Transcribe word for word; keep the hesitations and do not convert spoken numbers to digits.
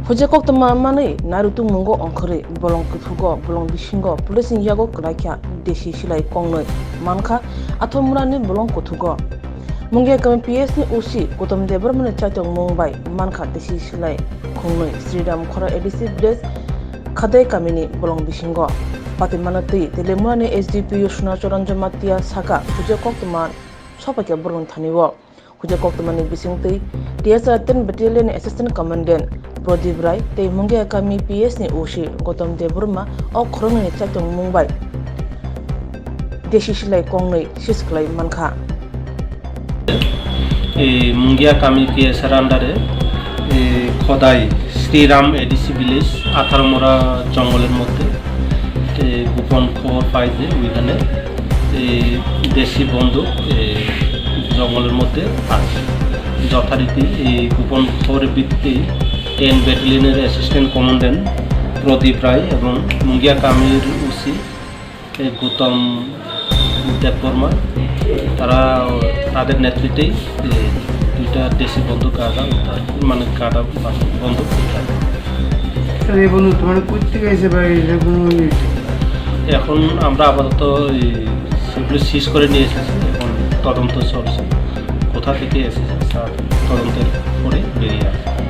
Huja koktwma manwi narwtwngmungo ongkhorwi bolong kuthugo, bolong bisingo police ni yago kwlaikha desi silai kongnwi mankha Atharmurani bolong kuthugo. Mungia kami P S ni O C Gautam Debbarmani chaitokmung bai mankha desi silai kongnwi Sriram Khora A D C village Khadai kamini bolong bisingo. Patimano twi Teliamurani S D P O Sunachoran Jamatia saka huja koktwma sopaikha borokni thani-o. Huja koktwmani bisingtwi T S R ten Battalion ni Assistant Commandant Pradip Rai tei Mungia kami P S ni O C Gautam Debbarma o khoroknwini chaitokmung bai desi silai kongnwi sis khlai mankha. এই মুঙ্গিয়া কামি পিএসআর আন্ডারে এই খোদাই Shriram ADC village আঠারো মোড়া জঙ্গলের মধ্যে এই গোপন খবর পাই যে ওইখানে এই দেশি বন্দুক এই জঙ্গলের মধ্যে আছে। যথারীতি এই গোপন খবরের ভিত্তিতে টেন ব্যাটালিয়নের অ্যাসিস্ট্যান্ট কমান্ড্যান্ট প্রদীপ রায় এবং মুঙ্গিয়া কামির ওসি এই গৌতম দেববর্মা, তারা তাদের নেতৃত্বেই এই দুইটা দেশি বন্দুক গাঁজা উদ্ধার, মানে গাঁজা বন্দুক উদ্ধার। স্যার, এই বন্দুক তোমার কোথেকে এসে বা এটা কোনো ইয়ে? এখন আমরা আপাতত এই সেগুলো সিজ করে নিয়ে এসেছি, এখন তদন্ত চলছে, কোথা থেকে এসেছে স্যার তদন্তের পরে বেরিয়ে আসবে।